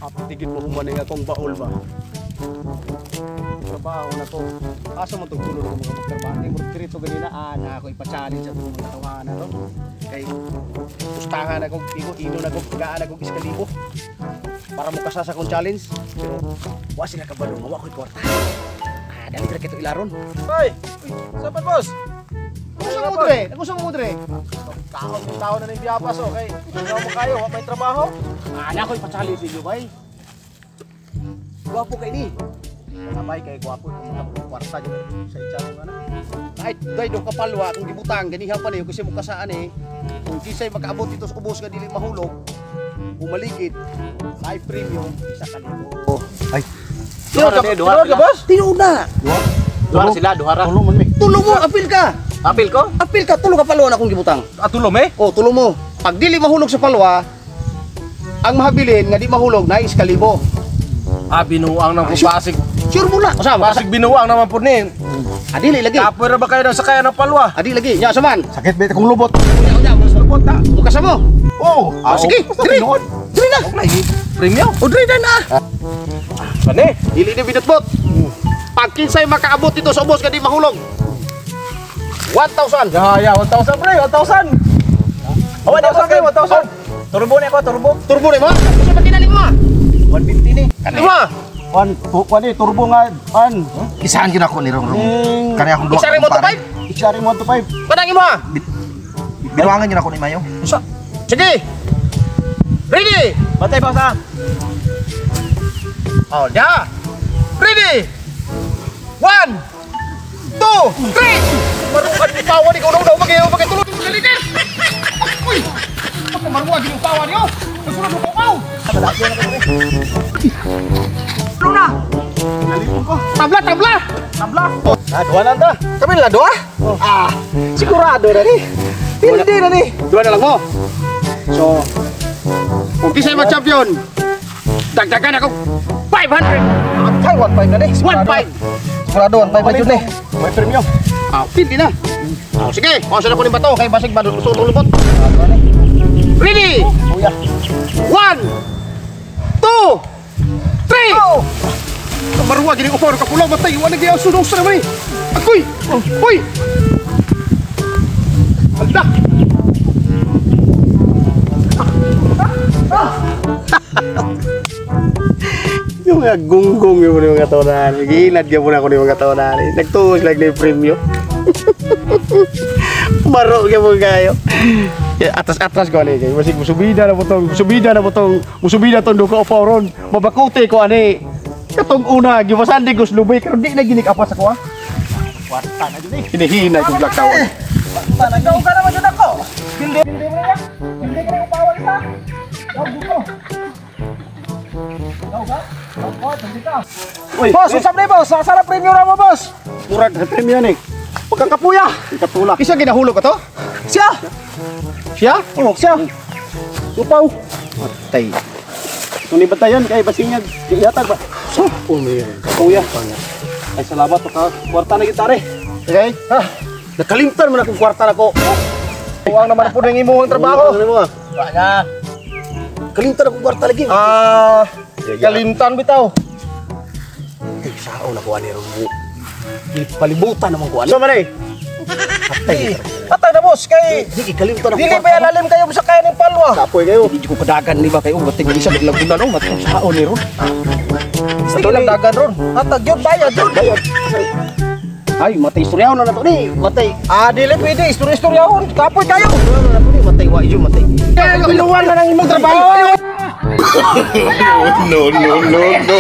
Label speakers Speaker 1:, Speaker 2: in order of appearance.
Speaker 1: Tigid mo human nga akong baol ba. Trabaho na ko. Asa man tong tulo na mga magtrabaho. Mo dirito ganina ana ako ipa-challenge sa mga tawahan na ron. Kay pustahan ako igo ino na kog tagaan ako 1,000 para mo kasasa akong challenge. Pero wa sila kabalo nga wa ko'y kwarta. Ah, dali ra kito ilaron.
Speaker 2: Hoy! Saan boss?
Speaker 1: Gusto mo dre? Gusto mo dre?
Speaker 2: Kaon, tao na ng biyapas, okay? Ikaw mo kayo, wa may trabaho?
Speaker 1: Ana ko ipa-challenge ninyo bay. Gwapo kay ni. Sabay kay gwapo kung mga kwarta jud sa itsa mo ana. Ay, day do kapalwa kung gibutang ganiha pa niyo kasi mo kasaan eh. Kung kisay makaabot dito sa ubos nga dili mahulog, umaligid, ay premium 1,000.
Speaker 2: Ay. Duha ka, boss?
Speaker 1: Tinuod na.
Speaker 3: Duha sila, duha ra.
Speaker 2: Tulo man mi.
Speaker 1: Tulo mo, apil ka.
Speaker 3: Apil ko?
Speaker 1: Apil ka, tulo ka palwa na akong gibutang.
Speaker 2: Ah, tulo me?
Speaker 1: Oh, tulo mo. Pag dili mahulog sa palwa, ang mahabilin nga di mahulog na 1,000.
Speaker 2: Ah, binuang nang pasig.
Speaker 1: Sure mo na. Usama.
Speaker 2: Pasig binuang naman po ni.
Speaker 1: Adili lagi.
Speaker 2: Kapoy ra ba kayo ng sakayan ng palwa?
Speaker 1: Adi lagi. Nya saman.
Speaker 2: Sakit ba kung lubot?
Speaker 1: Unya unya mo sa
Speaker 2: Lubot ta.
Speaker 1: Bukas mo.
Speaker 2: Oh,
Speaker 1: Ah, sige. Diri. Diri na.
Speaker 2: Premium.
Speaker 1: O diri na na.
Speaker 2: Kani?
Speaker 1: Dili ni binutbot. Pag kinsay makaabot dito sa ubos nga di mahulog. 1,000.
Speaker 2: Ya, ya, 1,000 pre, 1,000. Oh, 1,000 pre, 1,000.
Speaker 3: Turbo na ako, turbo.
Speaker 1: Turbo ni mo. Usa ba tinali mo?
Speaker 2: 150 ni.
Speaker 1: Kani mo.
Speaker 2: One, one, eh, turbo nga, one.
Speaker 4: Isahan gyud ako ni Rong Rong. Kani akong duha.
Speaker 1: Isa rin mo to five?
Speaker 2: Isa rin 1 to 5.
Speaker 1: Kanang imo.
Speaker 4: Binuangan gyud ako ni Mayo.
Speaker 1: Usa. Sige. Ready?
Speaker 3: Batay boss ah.
Speaker 1: Oh, ya. Ready? 1 2 3. Maruan ni pawa ni kaunaw daw magayo bagay tulog galikir. Uy. Pagka maruan gini pawa niyo. Nagsulod mo paw. Luna.
Speaker 2: Nalipong ko.
Speaker 1: Tabla, tabla.
Speaker 2: Tabla.
Speaker 3: Ah, duha na ta.
Speaker 2: Kami na duha? Ah, sigurado na ni. Hindi na ni.
Speaker 1: Dua na lang mo. So, kung kisay ma-champion, dagdagan ako 500.
Speaker 2: Ay, 1.5 na ni.
Speaker 1: 1.5.
Speaker 2: Sigurado 1.5 na yun ni. May premium.
Speaker 1: Ah, pili na. Ah, sige, kung saan ako ni bato, kay basig ba lusot lubot. Ready?
Speaker 2: Kuya.
Speaker 1: 1 2 3.
Speaker 2: Oh!
Speaker 1: Maruwa gini upaw ka pulaw matay, wala gyud sunog sa naman. Akoy! Uy! Alda! Yung mga gunggong yung mga tawanan. Giinad gyud ako ni mga tawanan. Nagtuos lang ni premyo. Maro gyud mo kayo. Atas-atas ko ani kay basig musubida na mo tong, musubida na mo tong, musubida tong duka upaw ron. Mabakute ko ani. Katong una gibasan di ko lubay karon di na ginig apas ako ah.
Speaker 2: Kwarta na yun eh.
Speaker 1: Hinihina kong black tawon.
Speaker 2: Ikaw ka naman yun ako. Hindi. Hindi mo na. Hindi ka na upawal ka. Daw ko. Daw ka? Daw ko, hindi ka.
Speaker 1: Uy,
Speaker 2: Boss, usap na boss. Saan ang premium na mo, boss?
Speaker 1: Murag sa premyo ni.
Speaker 2: Pagkakapuya.
Speaker 1: Katulak. Isa ginahulog ka to?
Speaker 2: Siya.
Speaker 1: Siya?
Speaker 2: Oh, siya. Upaw.
Speaker 1: Matay.
Speaker 2: Kung ibatayan kay basingag yatag ba?
Speaker 1: So, umir.
Speaker 2: Kuya. Ay salamat ka. Kwarta na gitare.
Speaker 1: Okay?
Speaker 2: Ha.
Speaker 1: Nakalimtan mo na kung kwarta na ko.
Speaker 2: Kuwang naman po ng imuhang trabaho.
Speaker 1: Ano mo?
Speaker 3: Duha na.
Speaker 1: Kalimtan akong kwarta lagi.
Speaker 2: Ah, kalimtan bitaw.
Speaker 1: Ay, sao na ko ani ron mo. Palibutan naman ko ani.
Speaker 2: So man eh.
Speaker 1: Patay.
Speaker 2: Patay na boss kay
Speaker 1: Di kalimtan ako.
Speaker 2: dili pa lalim kayo sa kaya ning palwa.
Speaker 1: Kapoy kayo. Hindi ko kadagan ni ba kayo bating isa naglabunan oh, matay sao ni ron.
Speaker 2: Sige lang dagan ron. Hatag yun bayad yun.
Speaker 1: Bayad. Ay, matay istoryaon na to ni. Matay.
Speaker 2: Ah, dili pwede istorya-istoryahon. Kapoy kayo.
Speaker 1: Istoryaon na to ni, matay wa ijo matay.
Speaker 2: Biluwan na ng imong trabaho.
Speaker 4: No, no, no, no.